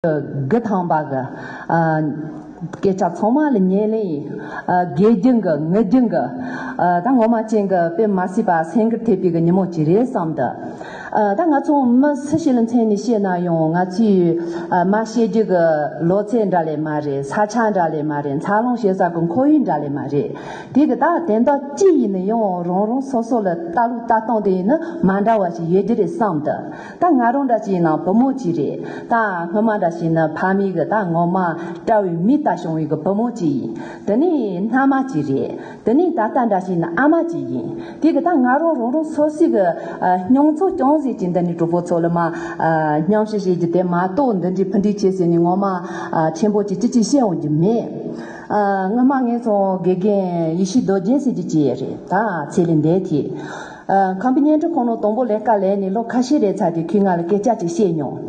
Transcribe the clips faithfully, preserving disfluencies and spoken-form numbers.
དགུ་ཐམ་པ་གི་ཨ་སྐད་ཆ་ཚང་མ་ལ་ཉན་ལེ་ཡིན། ཨ་དགེ་རྒྱུ་གི་ངུ་རྒྱུ་གི་ཨ་ད་ངོ་མ་ཅན་གི་དཔེ་མ་སྲིད་པ་སེམས་འགུལ་ཐེབས་པའི་གི་ཉིན་མོ་ཅིག་རེད་བསམ་འདུག་ཨ་ད་ང་ཚོ་མི་སུ་ཞིག་ལ་མཚན་ནས་བཤད་ན་ཡང་ང་ཚོའི་ཨ་མ་བཤད་རྒྱུ་གི་ལོ་ཚད་འདྲ་ལེ་མ་རེད། ས་ཆ་འདྲ་ལེ་མ་རེད། འཚར་ལོངས་བྱེད་ས་གི་ཁོར་ཡུག་འདྲ་ལེ་མ་རེད། དེ་གི་ད་དེ་འདྲ་ཅི་ཡིན་ན་ཡང་རང་རང་སོ་སོ་ལ་ལྟ་ལུགས་ལྟ་སྟངས་དེ་ཡིན་ན་མ་འདྲ་བ་ཞིག་ཡོད་རྒྱུ་རེད་བསམ་འདུག་ད་ང་རང་འདྲ་ཞིག་ཡིན་ན་བུ་མོ་ཅིག་རེད། ད་སྔོན་མ་འདྲ་ཞིག་ཡིན་ན་ཕ་མེས་གི་ད་ངོ་མ་དཔྲལ་བའི་མིག་ལྟ་བྱུང་བའི་གི་བུ་མོ་ཅིག་ཡིན། དེ་ནས་མནའ་མ་ཅིག་རེད། དེ་ནས་ད་ལྟ་འདྲ་ཞིག་ཡིན་ན་ཨ་མ་ཅིག་ཡིན། དེ་གི་ད་ང་རང་རང་རང་སོ་སོའི་གི་ཨ་མྱོང་ཚོར་ཅུང་ཟད་ཅིག་འདི་ནས་གྲོགས་པོ་ཚོ་ལ་མ་ཨ་མཉམ་བཤད་བྱེད་རྒྱུ་དེ་མ་གཏོགས་འདི་འདྲའི་ཕུ་འདྲེན་བྱེད་ཟེར་ནས་ངོ་མ་ཨ་ཆེན་པོ་ཅིག་ཅི་ཅིག་བཤད་འོང་རྒྱུ་མེད། ཨ་སྔོན་མ་ངས་ཚོ་དགེ་རྒན་ཡེ་ཤེས་རྡོ་རྗེ་ཟེར་རྒྱུ་ཅིག་ཡོད་རེད། ད་ཚེ་ལས་འདས་ཐལ། ཨ་ཁམས་པའི་བརྙན་འཕྲིན་ཁང་ནང་དང་པོ་ལས་ཀ་ལས་ནས་ལོ་ཁ་ཤས་རེད་ཚར་དུས་ཁོས་ང་ལ་སྐད་ཆ་ཅིག་བཤད་མྱོང་།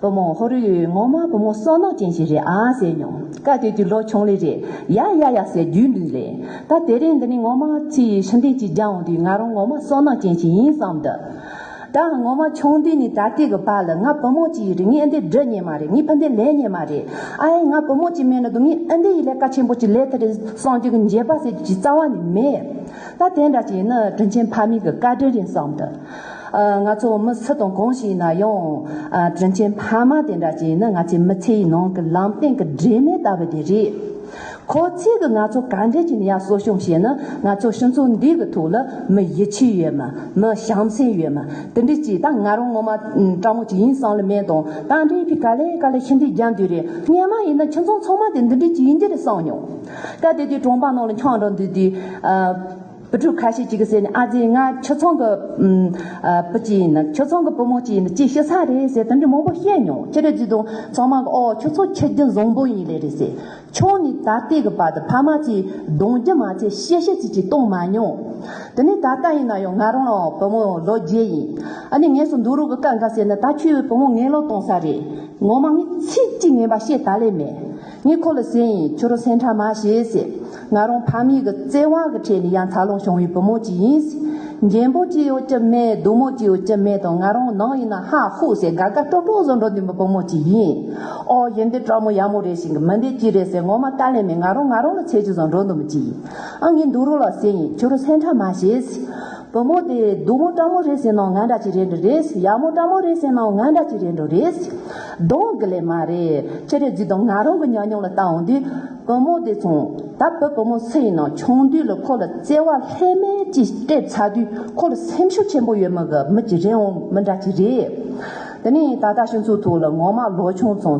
བུ་མོ་ཧོ་རུ་ངོ་མ་བུ་མོ་བསོད་ནམས་ཅན་ཞིག་རེད་ཨ་ཟེར་མྱོང་། སྐབས་དེ་དུས་ལོ་ཆུང་ལེ་རེད། ཡ་ཡ་ཡ་ཟེར་རྒྱུགས་འདུག་ལེ། ད་དེ་རིང་འདི་ནས་ངོ་མ་ཚེ་ཡི་ཤི་འདས་ཅིག་རྒྱག་འོང་དུས་ང་རང་ངོ་མ་བསོད་ནམས་ཅན་ཞིག་ཡིན་བསམ་འདུག་ད་ངོ་མ་ཆུང་དུས་ནས་ད་ལྟའི་གི་བར་ལ་ང་བུ་མོ་ཅིག་ཡིན་རེད། ངས་ཨ་འདི་འབྲི་ཉན་མ་རེད། ངས་ཕ་འདི་ལས་ཉན་མ་རེད། ཨ་ཡེ་ང་བུ་མོ་ཅིག་མེད་ན་དུ་ངས་ཨ་འདི་ཡི་ལས་ཀ་ཆེན་པོ་ཅིག་ལས་ཐུབ་རེད་བསམ་རྒྱུ་གི་འགྱོད་པ་ཟེར་རྒྱུ་ཅིག་རྩ་བ་ནས་མེད། ད་དེ་འདྲ་ཅིག་ཡིན་ན་དྲིན་ཆེན་ཕ་མའི་གི་བཀའ་དྲིན་རེད་བསམ་འདུག་ཨ་ང་ཚོ་མི་སུ་དང་གང་ཞིག་ཡིན་ན་ཡང་ཨ་དྲིན་ཆེན་ཕ་མ་དེ་འདྲ་ཅིག་ཡིན་ན་ང་ཚོའི་མི་ཚེའི་ནང་གི་ལམ་སྟོན་གི་སྒྲོན་མེ་ལྟ་བུ་དེ་རེད། ཁོ་ཚོས་གི་ང་ཚོ་ག་འདྲ་ཅིག་ནས་ཡར་གསོ་སྐྱོང་བྱས་ན་ང་ཚོ་སྤྱི་ཚོགས་འདི་གི་ཐོག་ལ་མི་ཡིད་ཆེས་ཡོད་མ། མི་བྱམས་སེམས་ཡོད་མ། དེ་འདྲ་ཅིག་ད་ང་རང་ངོ་མ་ཨ་དྲང་མོ་ཅིག་ཡིན་བསམ་ལེ་མེད་དང་། ད་འདྲའི་ཕི་ག་ལེ་ག་ལེ་ཤི་འདི་རྒྱག་འདོད་རེད། སྔོན་མ་ཡིན་ན་ཁྱིམ་ཚང་ཚང་མ་དེ་འདི་འདྲ་ཅིག་ཡིན་འདི་རེད་བསམ་མྱོང་། སྐབས་དེ་དུས་གྲོང་པ་ནང་ལ་འཁྱམས་འགྲོ་འདུག་དུས་ཨ་བུ་ཕྲུག་ཁ་ཤས་ཅིག་གིས་ཟེར་ནས། ཨ་ཙི་ང་ཁྱོད་ཚང་གི་ཨ་བུ་ཅིག་ཡིན་ན། ཁྱོད་ཚང་གི་བུ་མོ་ཅིག་ཡིན་ན་ཅིག་ཤི་ས་རེད་ཟེར་དེ་འདྲ་མང་པོ་བཤད་མྱོང་། ཅི་རེད་ཅི་དང་ཚང་མ་གིས་ཨོ་ཁྱོད་ཚོ་ཁྱི་རྒྱུ་བཟང་པོ་ཡིན་ལེ་རེད་ཟེར། ཆུང་ནས་ད་ལྟའི་གི་བར་དུ་ཕ་མ་ཚོས་རྡུང་རྒྱུ་མ་ཚད་གཤེ་གཤེ་ཅིག་ཅིག་གཏོང་མ་མྱོང་། དེ་ནས་ད་ལྟ་ཡིན་ན་ཡང་ང་རང་ལ་བུ་མོ་ལོ་བརྒྱད་ཡིན། ཨ་ནི་ངས་སུ་འདུག་རོགས་གི་སྐབས་འགའ་ཟེར་ན། ད་ཁྱོད་བུ་མོ་ངན་ལོག་གཏོང་ས་རེད། ངོ་མ་ངས་ཚིག་གཅིག་ངན་པ་བཤད་ད་ལེ་མེད། ངས་ཁོ་ལ་ཟེར་ཡིན། ཁྱོད་རང་སེམས་ཁྲལ་མ་བྱེད་ཟེར། ང་རང་ཕ་མའི་གི་བརྩེ་བ་གི་ཁྲོད་ནས་ཡང་འཚར་ལོངས་བྱུང་བའི་བུ་མོ་ཅིག་ཡིན་ཟེར། འཇོན་པོ་ཅིག་ཡོད་ཀྱི་མེད། སྡུག་མོ་ཅིག་ཡོད་ཀྱི་མེད་དང་། ང་རང་ནང་ཡིན་ན་ཧ་ཧུ་ཟེར་དགའ་དགའ་སྤྲོ་སྤྲོ་བཟོ་འགྲོ་འདུག་པའི་བུ་མོ་ཅིག་ཡིན། ཨོ་ཡིན་འདི་དྲང་མོ་ཡག་མོ་རེད་ཟེར་གི། མིན་འདི་ཅི་རེད་ཟེར་ངོ་མ་ལྟ་ལེ་མེད། ང་རང་ང་རང་ལ་ཚད་ཅིག་བཟོ་འགྲོ་འདུག་མི་ཅིག་ཡིན། ཨ་ངས་འདུག་རོགས་ལ་ཟེར་ཡིན། ཁྱོད་རང་སེམས་ཁྲལ་མ་བྱེད་ཟེར། བུ་མོ་དེ་སྡུག་མོ་དྲང་མོ་རེད་ཟེར་ན་ང་འདྲ་ཅིག་རེད་འགྲོ་རེད། ཡག་མོ་དྲང་མོ་རེད་ཟེར་ན་ང་འདྲ་ཅིག་རེད་འགྲོ་རེད། གདོང་གི་ལས་མ་རེད། ཅི་རེད་ཟེར་དང་ང་རང་གི་ཉམས་མྱོང་ལ་བལྟ་འོང་དུས། བུ་མོ་དེ་ཚོ་ད་བུ་བུ་མོ་སུ་ཡིན་ན་ཆུང་དུས་ལ་ཁོ་ལ་བརྩེ་བ་ལྷད་མེད་ཅིག་སྤྲད་ཚར་དུས། ཁོ་ལ་སེམས་ཤུགས་ཆེན་པོ་ཡོད་མི་གི་མི་ཅིག་རེད་འོང་མི་འདྲ་ཅིག་རེད། དེ་ནས་ད་ལྟ་སྤྱི་ཚོགས་ཐོག་ལ་ངོ་མ་ལོ་ཆུང་ཚང་